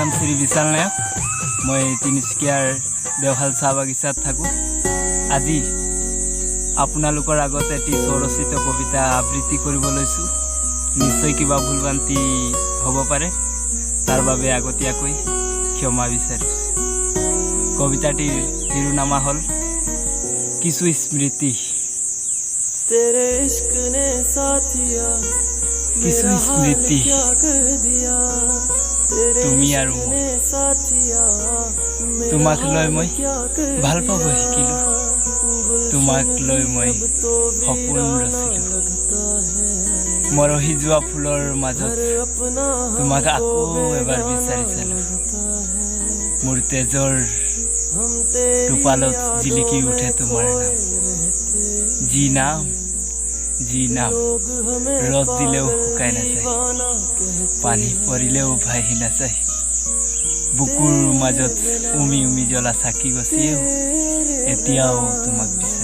নাম শ্ৰী বিশাল নায়ক। মই তিনিচুকীয়াৰ দেওশাল চাহ বাগিচাত থাকোঁ। আজি আপোনালোকৰ আগত এটি স্বৰচিত কবিতা আবৃত্তি কৰিব লৈছোঁ। নিশ্চয় কিবা ভুল ভ্ৰান্তি হ'ব পাৰে, তাৰ বাবে আগতীয়াকৈ ক্ষমা বিচাৰিছোঁ। কবিতাটিৰ শিৰোনামা হ'ল কিছু স্মৃতি। तेरे इश्क ने साथिया কিছু मेरा हाल স্মৃতি। क्या कर दिया। तेरे তুমি इश्क আৰু মই। ने साथिया मेरा তোমাক লৈ हाल মই क्या कर ভাল পাব दिया। শিকিলোঁ। गुलशन তোমাক লৈ भी মই अब तो সপোন वीराना ৰচিলোঁ। लगता है। মৰহি যোৱা ফুলৰ মাজত घर अपना তোমাক हमको আকৌ এবাৰ बेगाना বিচাৰি চালোঁ। लगता है। মোৰ তেজৰ हम तेरी টোপালত यादों জিলিকি में উঠে তোমাৰ खोए নাম। रहते। যি নাম, যি নাম लोग हमें ৰ'দ দিলেও पागल শুকাই নাযায়, दीवाना कहते পানী পৰিলেও ভাহি নাযায়। বুকুৰ মাজত উমি উমি জ্বলা চাকি গছিয়েও এতিয়াও তোমাক বিচাৰে।